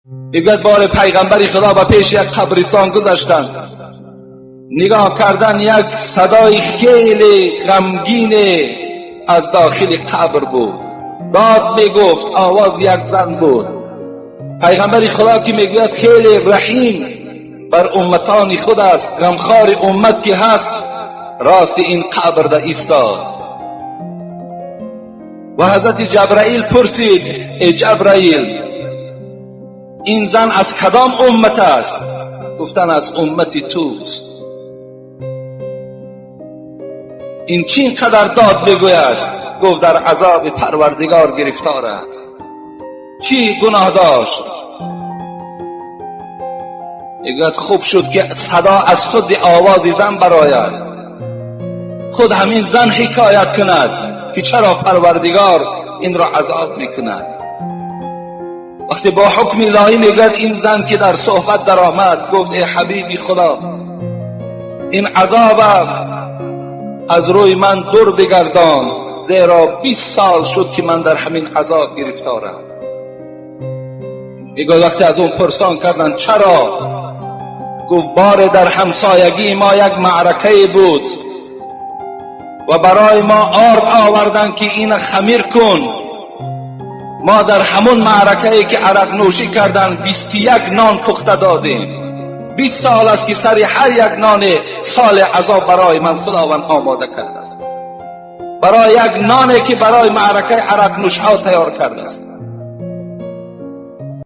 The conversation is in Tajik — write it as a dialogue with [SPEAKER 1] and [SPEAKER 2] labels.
[SPEAKER 1] Мегӯяд, бори пайғамбари Худо ба пеши як қабристон гузаштанд. Нигоҳ кардан, як садои хеле ғамгине аз дохили қабр буд, дод мегуфт, овози як зан буд. Пайғамбари Худо, ки мегӯяд, хеле раҳим бар умматони худ аст, ғамхори уммат ки ҳаст, рости ин қабр да истод ва ҳазрати Ҷабраил пурсид: «Э Ҷабраил, ин зан аз кадом уммат аст?» Гуфтан: «Аз уммати туст». Ин чӣ қадар дод мегӯяд? Гуфт: «Дар азоби Парвардигор гирифтор аст». Чӣ гуноҳ дошт? Мегӯяд, хуб шуд, ки садо аз худи овози зан барояд, худ ҳамин зан ҳикоят кунад, ки чаро Парвардигор инро азоб мекунад. Вақте бо ҳукми илоҳӣ, мегӯяд, ин зан ки дар суҳбат даромад, гуфт: «Эй ҳабиби Худо, ин азобам аз рӯи ман дур бигардон, зеро 20 сол шуд, ки ман дар ҳамин азоб гирифторам». Мегӯяд, вақте аз он пурсон карданд, чаро, гуфт: «Боре дар ҳамсоягии мо як маъракае буд ва барои мо орд оварданд, ки ина хамир кун. Мо дар ҳамон маъракае, ки арақнӯшӣ карданд, 21 нон пухта додем. 20 сол аст, ки сари ҳар як ноне соли азоб барои ман Худованд омода кардааст, барои як ноне, ки барои маъракаи арақнӯшҳо тайёр кардааст».